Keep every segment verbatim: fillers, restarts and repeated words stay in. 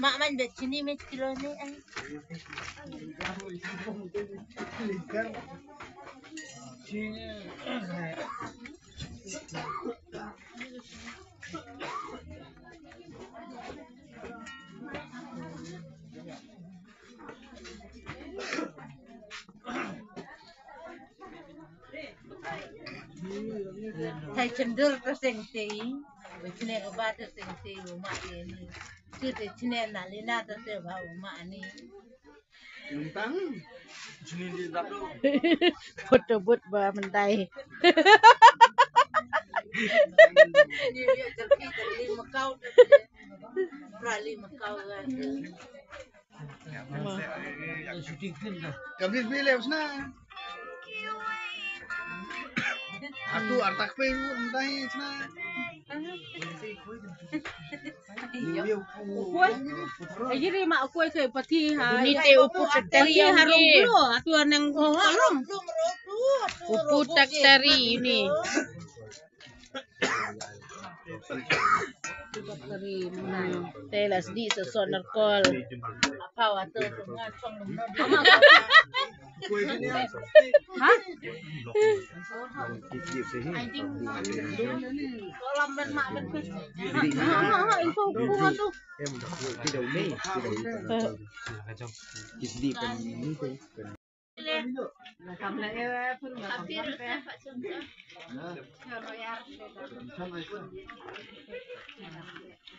Mak man bet sini met kilo ni ai. Thai chendur to seng tei, wechne ba to seng tei uma ye ni. Chu te chne na le na to se ba uma ni. Tang. Photo booth ba mentai. Ni dia terpi terli Macau terli. Rali Macau kan. Kamlis bile usna. Atu artak pe ru mentai usna. Ukoi. Aji ri ma ukoi ke pati ha. Ni te upu tak tari harum bro. Atu anang kolom. Upu tak tari ni. Te las di so so narkol. Apa watu ngachong. Ha?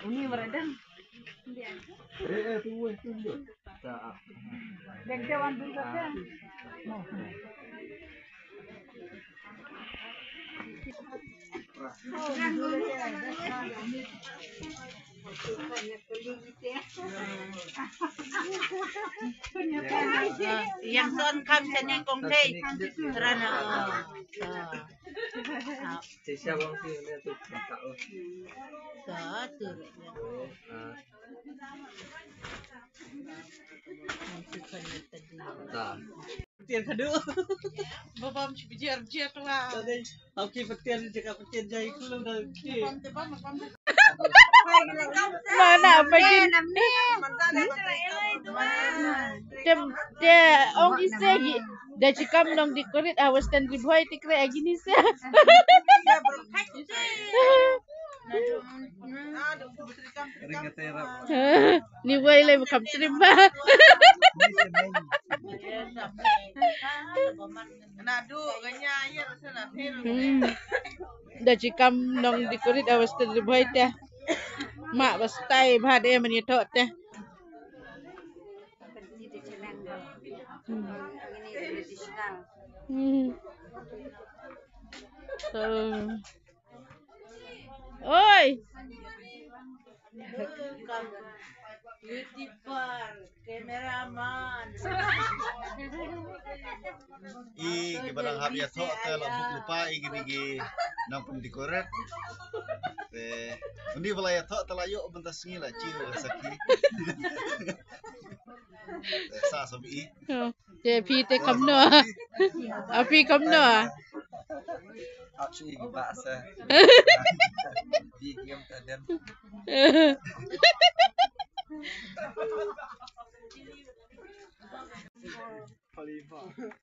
Uni meredang. Yang son kam sani kong thei. Kerana Sisa bang si ni tu tak tahu. Satu. Petir kadu. Babam si petir je tu lah. Tadi, aku petir je, petir jai kelu dah. Mana apa je? Te, te ong ise gi. Da chi kam nong decorate a Western Ri Bhoi te kre agi ni se. Ni wai le kam trim ba. Hmm. Da chi kam nong decorate a Western Ri Bhoi te. Ma ba style ba de man ïathoh te. Hmm. Hmm. So. Oi. Beauty bar, cameraman. I ki ba dang hap ïathoh te la buk lypa i kine ki nongpyndecorate. Te undi ba la ïathoh te la ïoh mynta sngi la jiw sakhi. Te sa sa bi i. Oh, te phi te kamno? A phi kamno? Ap shu i ki ba sa. Bi ki am ta den.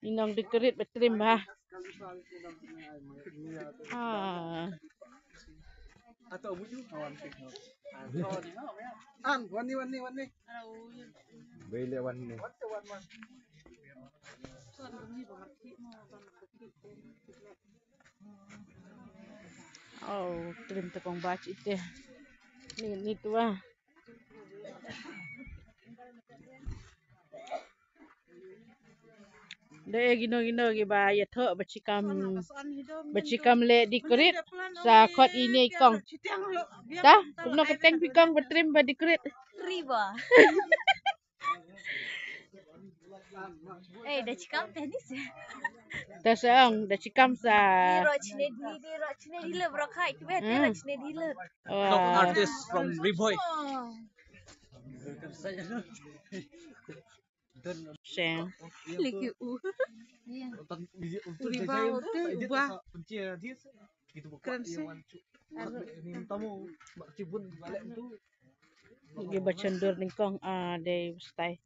Inong decorate ba trim ba. Ah. An, wan ni, wan ni, wan ni. Bele wan ni. Oh, trim te kong bach ite. Ni, ni tu ah. Da e gino gino gi ba ïathoh ba chi kam, ba chi kam leh decorate sa khot ine i kong. Ta kumno ka teng phi kong ba trim ba decorate. Riba. Eh, da chi kam te ni se. Ta sa ong da chi kam sa. Ni ro chine di, ni ro chine di le bro khai tu be te ro chine di le. Local artist from Ri Bhoi. Seng. Lagi u. Uri ba u te u ba. Kren sih. Ki ba chyndur nyngkong, ah, dei stai.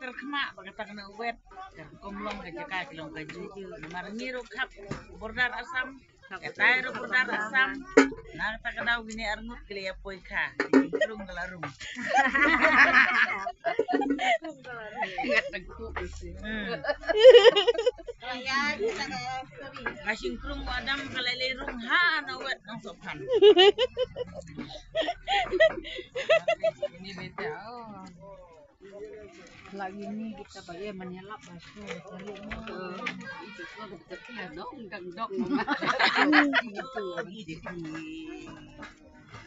Ter khma ba kata kane wet. Ter kom long ka jaka ki long ka juju. Mar ngi ruh khap border Assam. Kata ruh border Assam. Na kata ka daw kine arngut ki la ïa poi kha. Ki jingkrung ka la rung. Ngat tengku. Hmm. Ka jingkrung Adam ka la lei rung ha na wet nang sopan. Ini beta. Oh. Lagi ni kita bayar menyelap basuh. Itu semua betul dong, dong, dong. Itu lagi dia.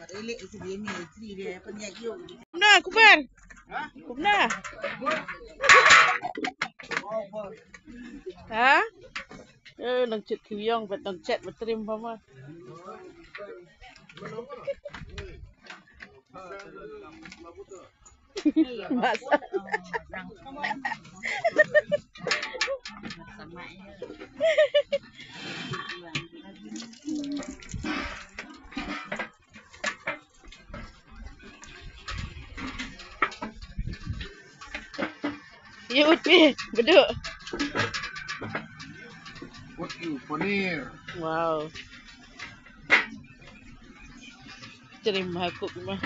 Mat elek isi dia ni, isi dia, penyek yuk. Kumno, Kubar? Kumno? Ha? Eh, nang chet kiwiong, bet nang chet betrim pama. Masa. Ye ut pi, beduk. Ut pi, paneer. Wow. Terima kasih, Ma.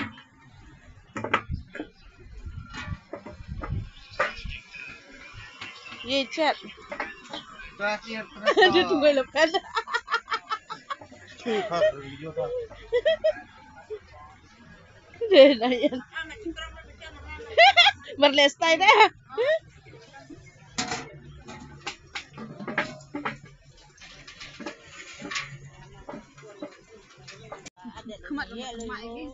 Ye chat. Terakhir, terakhir. Dia tunggu lepas. Cuy, Pak, video, Pak. Dei na ïa. Mar leh stai dei. Khmat, khmat ïa ki.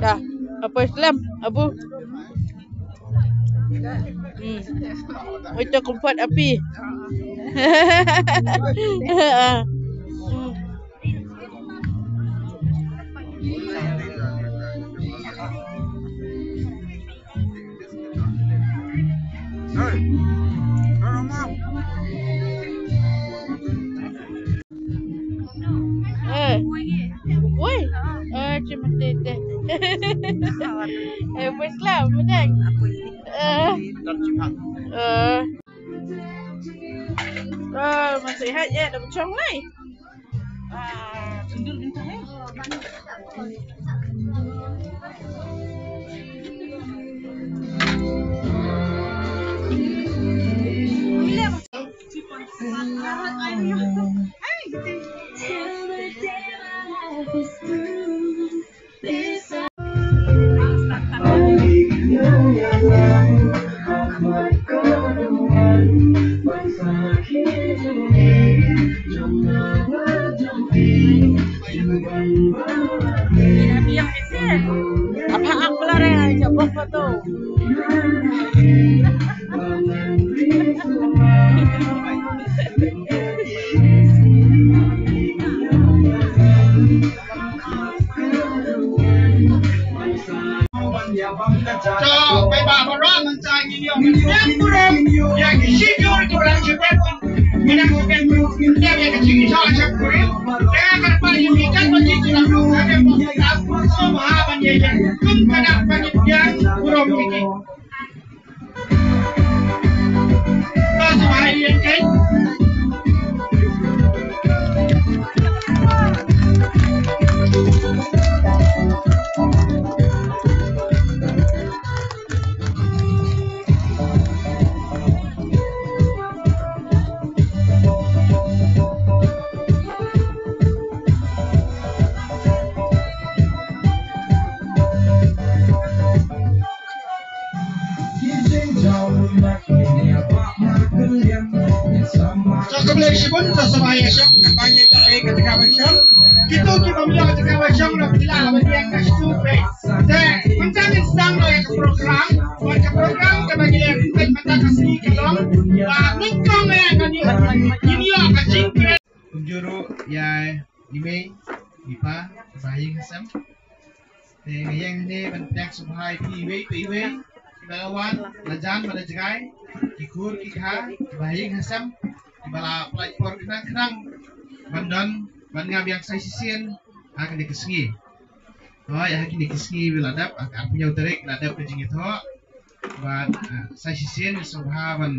Dah, apa Islam, Abu? Hmm. Oi, to kumpat api. Eh, woi. Eh, cuma tete. Eh, wis lah, menang. Eh. Eh. Eh, masih sihat ya, dah bercong lai. Sa khublei shibun, sa sngewbha ïa shong, ka ba ïa ka, eh, ka jaka ba shong. Kito ki bym ïoh ka jaka ba shong, la phi lah ban ïeng ka shu peit. Te mynta ngin sdang noh ïa ka program, bad ka program kaba ngi ïa peit mynta ka sngi ka long, ba nyngkong eh, ka ngi, ngin ïoh ka jingkren. Kumjuh ruh ïa i mei i pa, i ba ïing hasem. Te nga ïeng hangne ban pdiang sngewbha ïa phi iwei pa iwei kiba la wan, la jan bad la jngai, ki kur ki kha, kiba ïing hasem, kiba la pynlait por khnang khnang ban don, ban nga biang sa shisien ha kane ka sngi. Hooid, ha kine ki sngi ba la dep, ha ka arphew hynñiew tarik la dep ka jingïathoh. Bad, eh, sa shisien sngewbha ban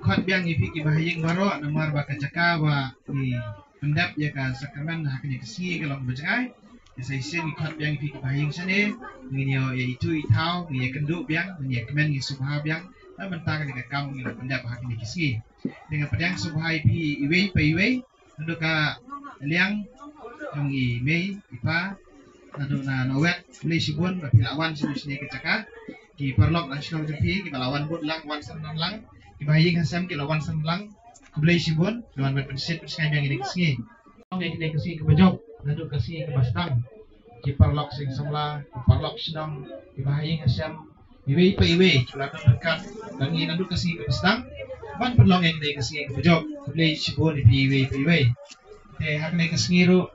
khot biang ïa phi kiba ha ïing baroh, namar ba ka jaka ba ngi pyndep ïa ka sakramen ha kine ki sngi ka long kaba jngai. Te sa shisien ngi khot biang ïa phi kiba ha ïing shane, ngin ïa, ïa ithuh ithaw, ngin ïa kynduh biang, ngin ïa kmen, ngin sngewbha biang na bynta kane ka kam ngi la pyndep ha kine ki sngi. Te nga pdiang sngewbha ïa phi iwei pa iwei, naduh ka liang jong i mei i pa, naduh na Nongwet, khublei shibun ba phi la wan sha kane ka jaka. Ki paralok na shnong jong phi kiba la wan bud lang, wan san lang, kiba ha ïing hasem ki la wan san lang, khublei shibun, ki la wan ban pynshit pynshngaiñ biang ïa kine ki sngi. Ïa kine ki sngi kaba jop, naduh ka sngi kaba sdang, ki paralok seng samla, ki paralok shnong, kiba ha ïing hasem, iwei pa iwei, ki la don ryngkat bad ngi naduh ka sngi kaba sdang ban pynlong ïa kane ka sngi kaba jop. Khublei shibun ïa phi iwei pa iwei. Te ha kane ka sngi ruh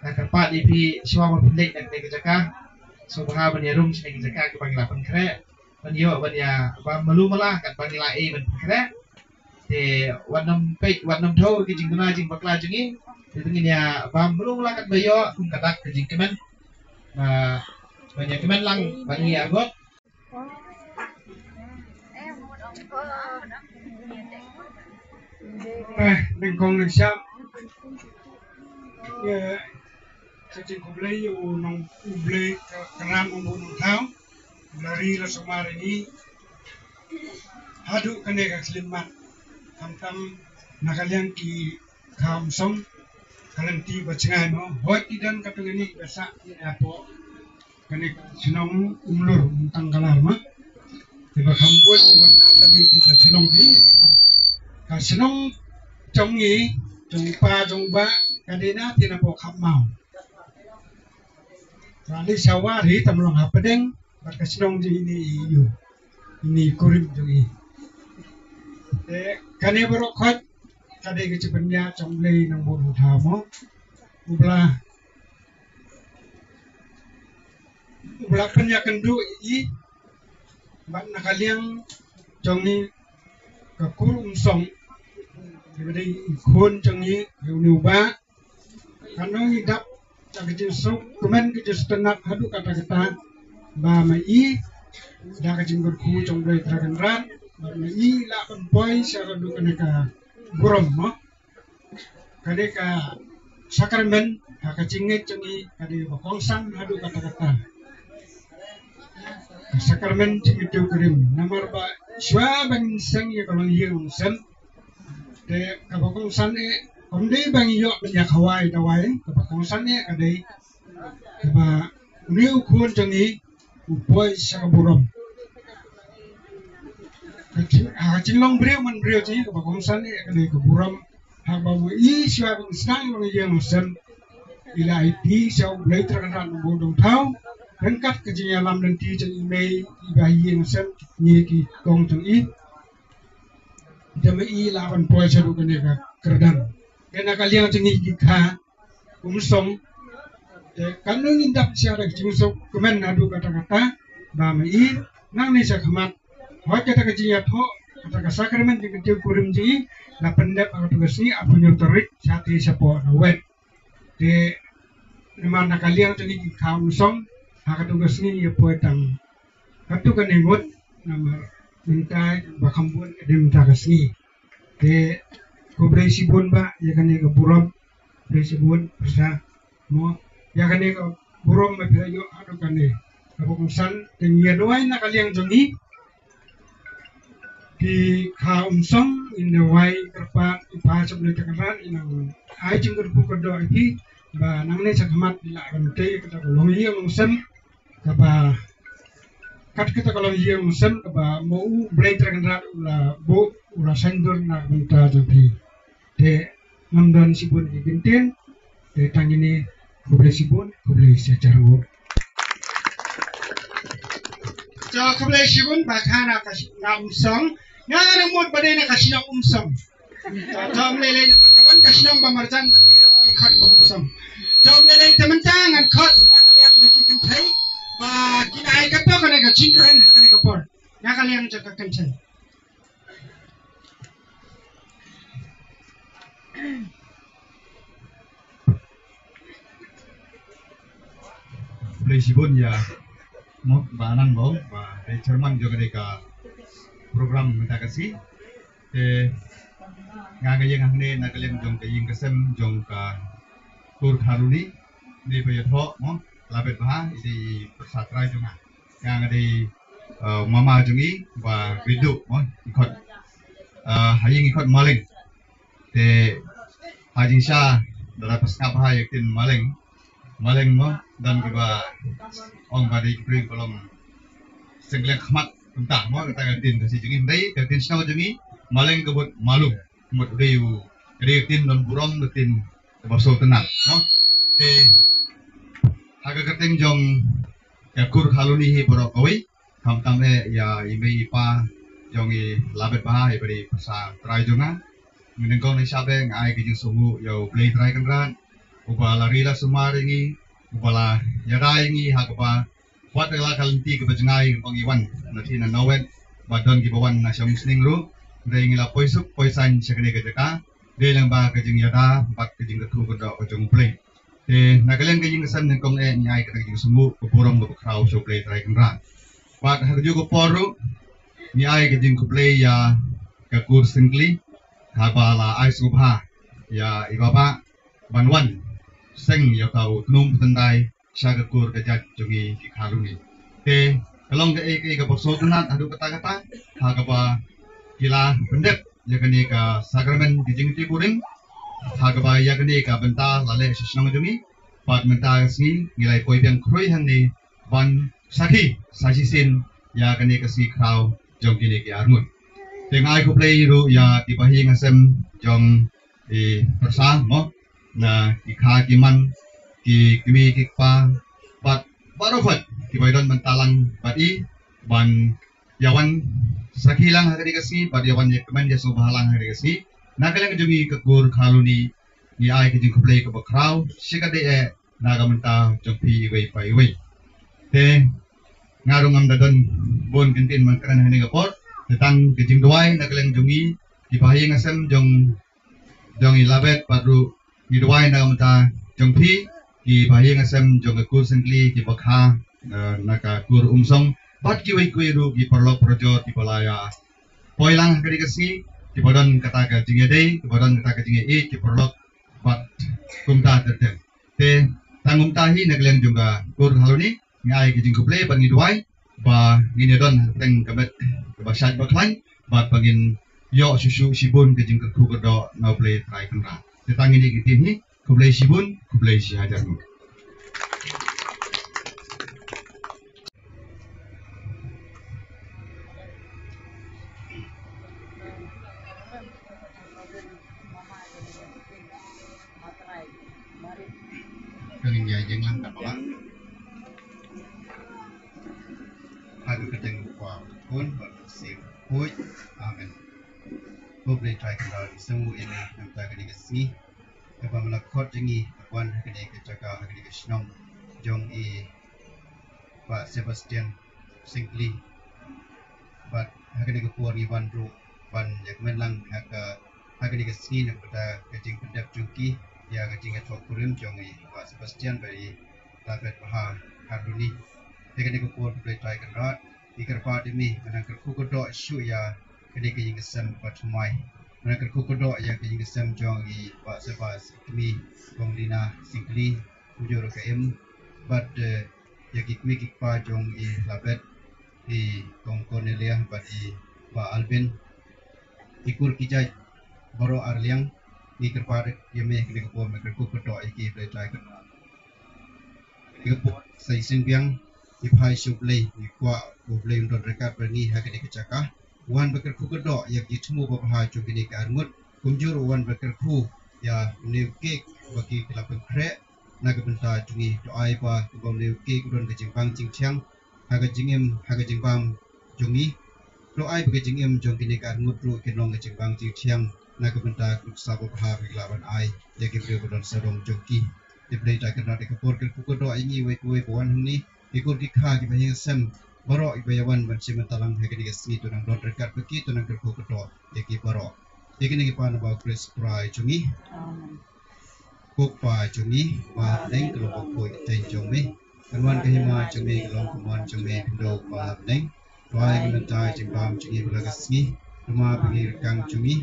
nga kyrpad ïa phi shuwa ba phi leit na kane ka jaka, sngewbha ban ïarung sha kane ka jaka kaba ngi la pynkhreh, ban ïoh ban ïa bam malu mala katba ngi la ïoh ban pynkhreh. Te wat nym peit, wat nym thew ki jingduna jingbakla jong ngi. Te ngin ïa bam malu mala katba ïoh kum ka dak ka jingkmen. Ba, ban ïa kmen lang ba ngi ïa got. Eh, nyngkong nyngshap. Ïa, sa jingkhublei ïa u nong, u Blei ka, ka ram u Nongthaw. La ri la sumar ïa ngi haduh kane ka khyllipmat. Khamtam na ka liang ki kha umsong, ka lynti ba jngai mo. Hooid ki don katto katne ba sah ïa hapoh kane ka shnong Umlur, Umtang Kalar ma. Te ba kham bun ba sah kane ka shnong, ka shnong jong ngi, jong pa jong ba, ka dei na te na poh Khapmaw. Ka dei sha wah ri tam long hapdeng bad ka shnong jong ine i ïu, ine i kurim jong i. Te kane baroh khoit ka dei ka jingpynïaid jong U Blei Nongbuh Nongthaw mo. U Blei, U Blei pynïakynduh ïa i. Bad na ka liang jong ngi ka kur Umsong, iba dei i khun jong ngi, ïa une u bah. Kano ngi dap da ka jingsuk kmen ka jingsuk tynnat haduh katta katta, ba ma i da ka jingkyrkhu jong U Blei Trai Kynrad, ba ma i lah ban poi sha haduh kane ka burom mo. Kane ka sakramen ha ka jingngeit jong ngi ka dei kaba kongsan haduh katta katta. Ka sakramen jingïathuh kurim, namar ba shuwa ban seng ïa ka longïing longsem, te kaba kongsan eh kam dei ba ngi ïoh ban ïa khawai dawai, kaba kongsan eh ka dei kaba une u khun jong ngi u poi sha ka burom. Ka jing, ha ka jinglong briew man briew jong ngi kaba kongsan eh ka dei ka burom. Haba ma i shuwa ban sdang longïing longsem, i la aiti sha U Blei Trai Kynrad Nongbuh Nongthaw ryngkat ka jingïalam lynti jong i mei iba ha ïing hasem, ngi ki kong jong i. Te ma i lah ban poi sha haduh kane ka kyrdan. Te na ka liang jong ngi ki kha Umsong, te kano ngin dap sha da ka jingsuk kmen haduh katta katta, ba ma i nangne sha khmat, hooid kata ka jingïathoh, kata ka sakramen jingïathuh kurim jong i la pyndep ha katu ka sngi arphew hynñiew tarik, shatei shapoh Nongwet. Te namar na ka liang jong ngi ki kha Umsong, ha katu ka sngi ngi ïa poi tang katu kane ngut, namar mynta ba kham bun ka dei mynta ka sngi. Te khublei shibun bah ïa kane ka burom, khublei shibun pyrsa mo, ïa kane ka burom ba phi la ïoh haduh kane. Kaba kongsan te ngi ïa duwai na ka liang jong ngi, ki kha Umsong, ngin ïa duwai kyrpad ïa pha sha U Blei Trai Kynrad, ïa nang ai jingkyrkhu kyrdoh ïa phi ba nangne sha khmat phi lah ban tei kata ka longïing longsem kaba Kat kata ka long ïing sem kaba ma u Blei Trai Kynrad u la buh, u la saiñdur na ka bynta jong phi. Te ngam don shibun ki kyntien, te tang ine, khublei shibun, khublei shihajar nguh. Te khublei shibun, ba kha na ka shi-, na Umsong, nga nga mut ba dei na ka shnong Umsong. Te ym lei lei namar ka don ka shnong ba marjan, khot Umsong. Te ym lei lei te mynta ngan khot na ka liang jong ki kynthei ba kin ai kato kane ka jingkren ha kane ka por. Na ka liang jong ka kynthei. Khublei shibun ïa mo ba nang mo ba dei chairman jong kane ka program mynta ka sngi. Te nga nga ïeng hangne na ka liang jong ka ïing ka sem jong ka kur Kharluni. Ni ba ïathoh mo, Labet Bha, i dei i pyrsa trai jong nga. Nga nga dei, uh, mama jong i ba Bidu mo, i khot, uh, ha ïing i khot Maleng. Te ha jingshisha lada phi sngap bha ïa ka ktien Maleng, Maleng mo, don kiba ong ba dei ki briew ba long seng liang khmat kumta mo, kata ka ktien Khasi jong ngi. Hynrei ka ktien shnong jong ngi Maleng ka mut malum, mut u dei u, ka dei ka ktien don burom, ka ktien kaba sngewtynnat mo. Te ha ka kyrteng jong ka kur Kharluni hi baroh kawei, khamtam eh ïa i mei i pa jong i Labet Bha, i ba dei pyrsa trai jong nga. Nyngkong nyngkong nga ai ka jingsngewnguh ïa u Blei Trai Kynrad uba la ri la sumar ïa ngi, uba la ïada ïa ngi ha kaba wat la ka lynti kaba jngai kaba ngi wan na thie na nowet, ba don kiba wan na sha Umsning ruh. Hynrei ngi la poi suk poi saiñ sha kane ka jaka dei lyngba ka jingïada bad ka jingkyrkhu kyrdoh ka jong u Blei. Te na ka liang ka ïing ka sem nyngkong eh ngi ai ka jingsngewnguh ka burom kaba khraw sha u Blei Trai Kynrad. Bad ha kajuh ka por ruh ngi ai ka jingkhublei ïa ka kur Syngkli haba la ai sngewbha ïa i Bah Bah ban wan seng ïa uta u tnum pyntyndai sha ka kur ka jait jong ngi ki Kharluni. Te ka long kaei kaei kaba sngewtynnat haduh katta katta ha kaba ki la pyndep ïa kane ka sakramen ka jingtip buhrieh, ha kaba ïa kane ka bynta la leh sha shnong jong ngi. Bad mynta ka sngi ngi la poi biang khrui hangne ban sakhi sa shisien ïa kane ka sngi khraw jong kine ki arngut. Te nga ai khublei ruh ïa ki bahaïing hasem jong i pyrsa mo, na ki kha ki man, ki kmie ki kpa bad baroh khoit kiba ïadon bynta lang bad i ban ïa wan sakhi lang ha kane ka sngi bad ïa wan ïa kmen ïa sngewbha lang ha kane ka sngi. Na ka liang jong ngi ka kur Kharluni ngi ai ka jingkhublei kaba khraw shikatdei eh na ka bynta jong phi iwei pa iwei. Te nga ruh ngam da don bun kyntien ban kren ha kane ka por, te tang ka jingduwai na ka liang jong ngi ki bahaïing hasem jong jong i Labet bad ruh ngi duwai na ka bynta jong phi ki bahaïing hasem jong ka kur Syngkli, kiba kha, eh, na ka kur Umsong bad kiwei kiwei ruh ki paralok parajor kiba la ïa poi lang ha kane ka sngi, kiba don kata ka jingïadei, kiba don kata ka jingïaieit ki paralok bad kumta ter ter. Te tang kumta hi na ka liang jong ka kur Kharluni ngi ai ka jingkhublei bad ngi duwai ba ngin ïadon ha ka pdeng ka met kaba shait ba khlaiñ bad ba ngin ïoh shuh shuh shibun ka jingkyrkhu kyrdoh na u Blei Trai Kynrad. Te tang ine ki ktien hi, khublei shibun, khublei shihajar nguh. Kane ngi ïeng lang ka pala. Ha ka kyrteng u Kpa, u Khun bad u Mynsiem Bakhuid. Amen. Ko Blei Trai Kynrad, ngi sngewbha ïa me na ka bynta kane ka sngi kaba me la khot ïa ngi ban wan ha kane ka jaka, ha kane ka shnong jong i Bah Sebastian Syngkli. Bad ha kane ka por ngi wan ruh ban ïa kmen lang ha ka, ha kane ka sngi na ka bynta ka jingpyndep jong ki ïa ka jingïathoh kurim jong i Bah Sebastian bad i Labet Bha Kharluni. Te kane ka por, ko Blei Trai Kynrad, ngi kyrpad ïa me ban nang kyrkhu kyrdoh shuh ïa kane ka ïing ka sem kaba thymmai. Ban nang kyrkhu kyrdoh ïa ka ïing ka sem jong i Bah Seba, i kmie Kong Lina Syngkli, kumjuh ruh ka Im, bad, eh, ïa ki kmie ki kpa jong i Labet, i Kong Cornelia bad i Bah Alvin, ki kur ki jait baroh arliang. Ngi kyrpad ïa me kane ka por, me kyrkhu kyrdoh ïa ki, Blei Trai Kynrad. Kane ka por sa shisien biang Ngi phai sha U Blei, ngi kwah ba U Blei un don ryngkat bad ngi ha kane ka jaka. Wan ba kyrkhu kyrdoh ïa ki jingthmu babha jong kine ki arngut, kumjuh ruh wan ba kyrkhu ïa une u cake ba ki la pynkhreh na ka bynta jong ngi. To ai ba kumba une u cake u don ka jingbang jingthiang ha ka jingim, ha ka jingbam jong ngi. To ai ba ka jingim jong kine ki arngut ruh kin long ka jingbang jingthiang na ka bynta ka nuksa babha ba ki lah ban ai ïa ki briew ba don sawdong jong ki. Te Blei, to kyrpad ïa ka por kyrkhu kyrdoh ïa ngi uwei pa uwei ba wan hangne, ki kur ki kha, kiba ïashem, baroh kiba ïawan ban shim bynta lang ha kane ka sngi, to nang don ryngkat bad ki, to nang kyrkhu kyrdoh ïa ki baroh. Ïa kine ngi pan ha U Khrist U Trai jong ngi. Amen. Ko Kpa jong ngi ba ha bneng, ka long bakhuid ka kyrteng jong me. Kan wan ka hima jong me, ka long ka mon jong me, khyndew kumba ha bneng. To ai ïa ngi mynta ka jingbam jong ngi ha kane ka sngi. Kynmaw ba ngi ryngkang jong ngi,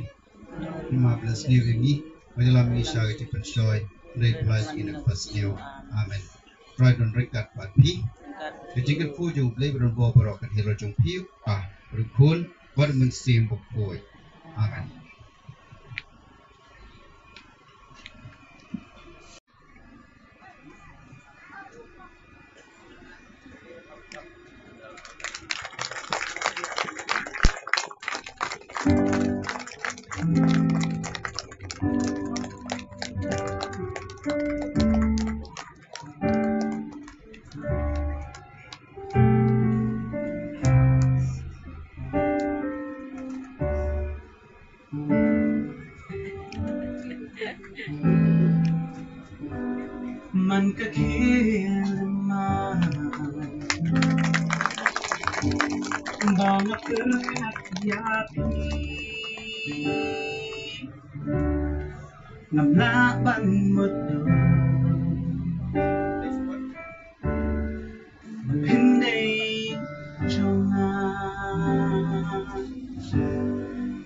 kynmaw ba la sniew ïa ngi, ba ïalam ïa ngi sha ka jingpynshoi, hynrei pynlait ïa ngi na ka basniew. Amen. Trai don ryngkat bad phi. Ka jingkyrkhu jong U Blei ba don bor baroh kan hiar jong phi, U Kpa, bad U Khun, bad U Mynsiem Bakhuid. Amen. Man ka khie ma ba nga pyrkhat ïa phi, ngam lah ban mutdur. Phin dei jong nga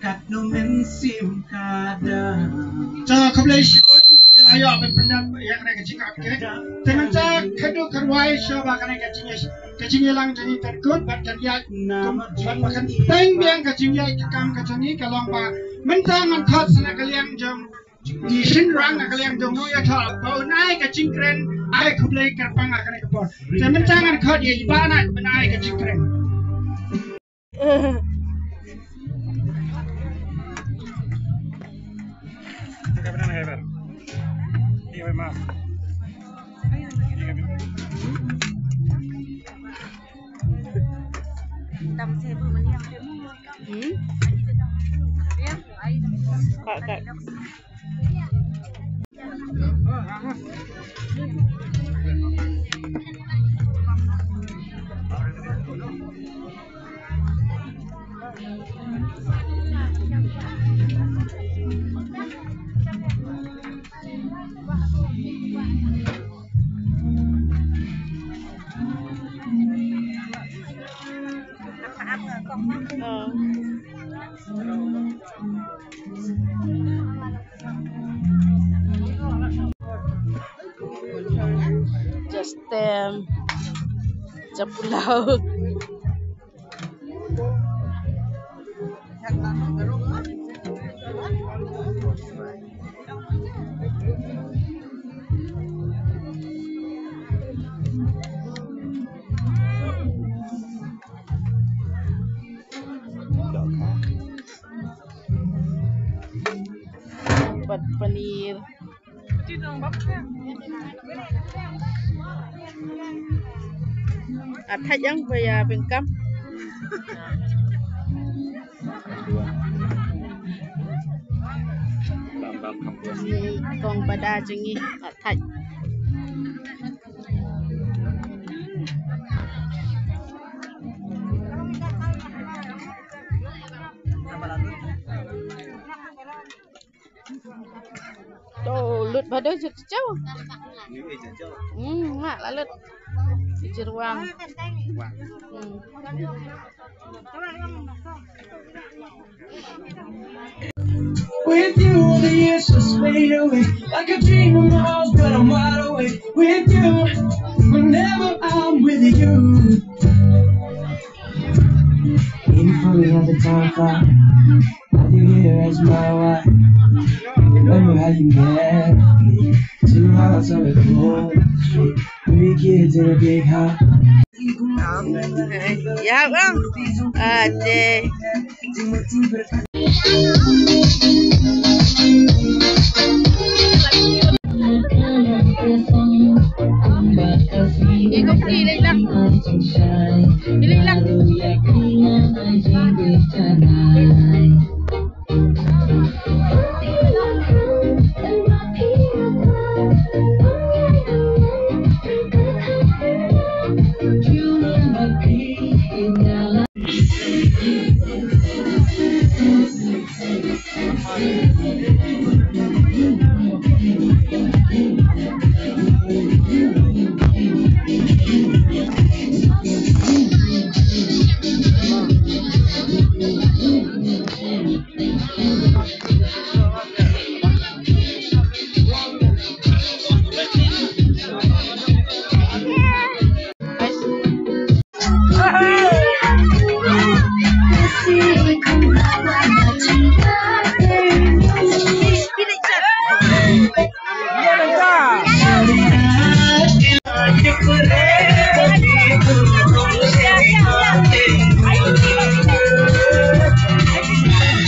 katno mynsiem ka dang. To khublei shibun, ngi la ïoh ban pyndep ïa kane ka jingap cake. Te mynta khadduh kharwai shuwa ba kane ka jingïa, ka jingïalang jong ngi kan kut bad kan ïaid, bad ba kan pynbiang ka jingïaid ka kam ka jong ngi, ka long ba mynta ngan khot sa na ka liang jong i shynrang na ka liang jong u nongïathoh ba un ai ka jingkren, ai khublei kyrpang ha kane ka por. Te mynta ngan khot ïa i Bah Naid ban ai ka jingkren. Hmm? Ka, ka. Just tem ja pulao. Bad paneer. Athaj ang ba ïa pynkham. Kong Bada jong ngi, athaj. To lut bha dei jyrchou. Hmm, nga la lut. Jyrwang. Hmm. With you, the years just fade away, like a dream in my arms, but I'm wide awake. With you, whenever I'm with you. Even if we have the time fly, I'll be here as my wife. Remember how you met me? Two miles on the cold street, three kids in a big house. Ya, bang. Ade.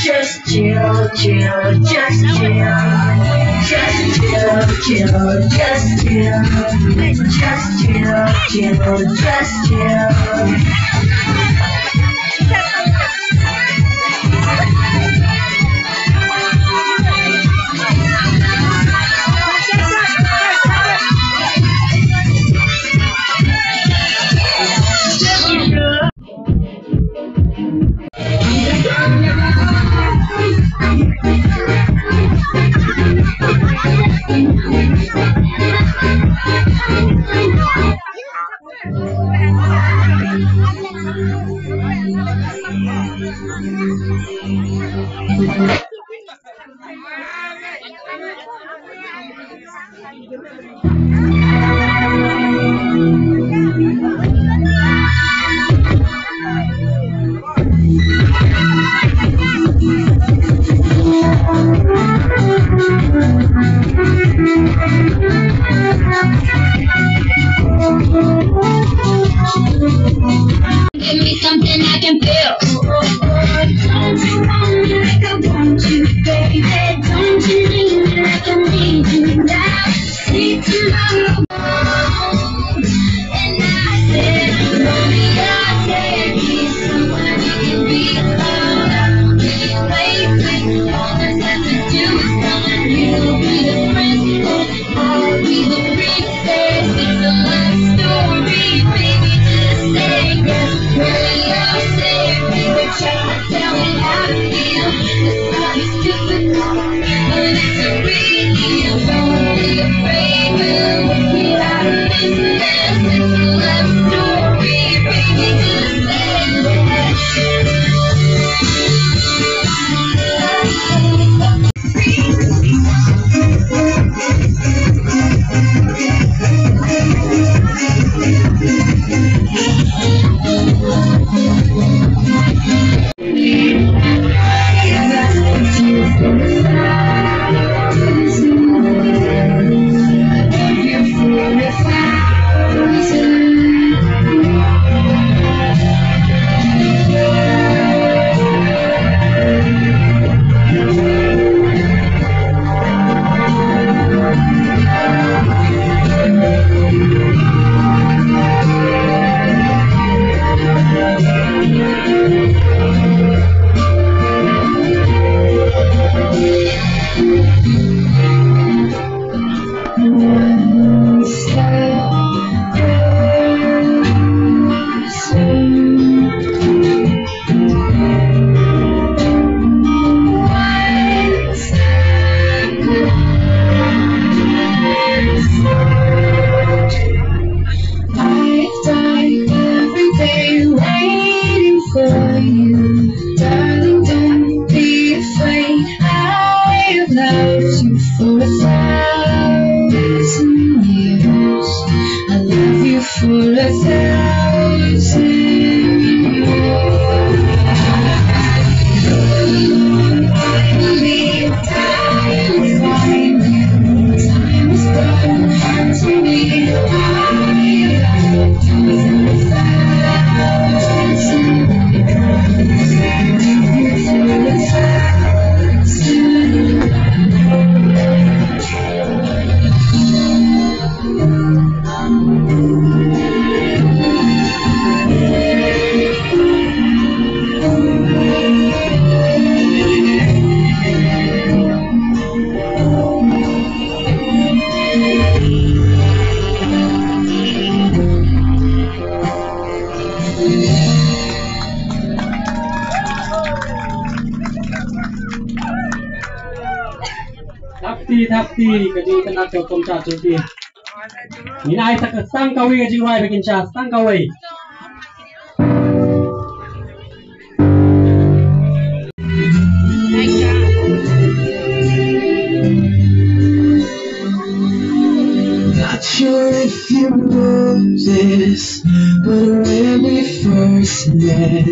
Just chill, chill, just chill. Just chill, chill, just chill. Just chill, chill, just chill. Give me something I can feel. Don't you want me like I want you, baby? Don't you need me like I need you now? Need tomorrow. And I said, Romeo, I said, he's someone you can be alone. I'll be waiting. All that's left to do is run. You'll be the princess. I'll be the princess. It's a love story, baby. Just say yes. Really, I'll say it. Baby, try to tell me how to feel. This love is difficult, but it's a real deal. Don't be afraid to get out of this mess. It's a love story, baby. Just say yes. I've died every day waiting for you. Darling, don't be afraid. I have loved you for a thousand years. I love you for a thousand years. I believe time is finding, time is gone. To me, I love you for a thousand Ti thap ti ka jingkynat ka kumta tu ti. Ngin ai sa ka sang kawei ka jingrwai ba kin sha sang kawei. Not sure if you know this, but when we first met,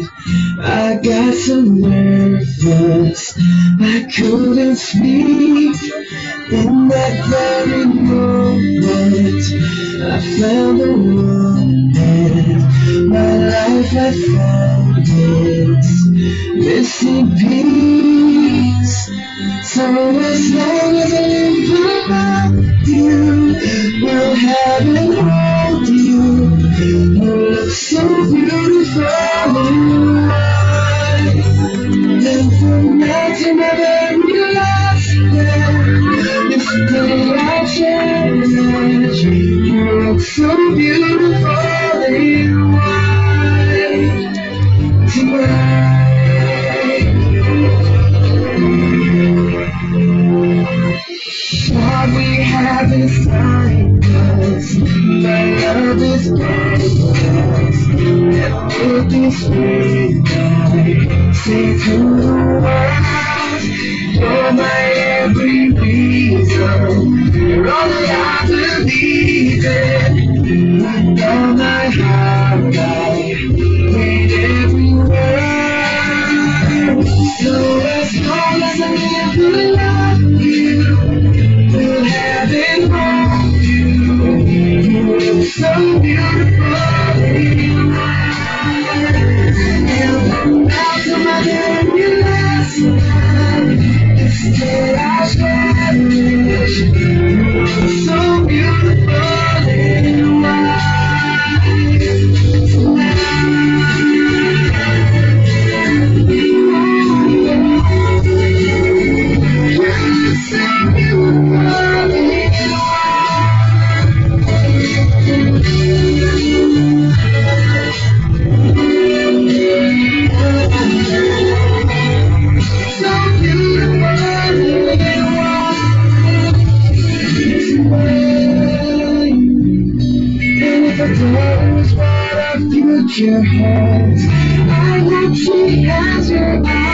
I got so nervous I couldn't speak. In that very moment, I found the one that my life had found its missing piece. So as long as I live, I love you, will have and hold you. You look so beautiful in white. And from now to my very last breath, this day I cherish. You look so beautiful in white. Tonight, what we have is timeless. My love is boundless. Let this be my say to the world. You're my every reason. You're all that I believe in. With all my heart, I with every word. So as long as I live, I love you. Will have and hold you. You look so beautiful in white. And from now to my very last breath, this day I cherish. You look so beautiful in white. And if a daughter is what our future holds, I hope she has your eyes.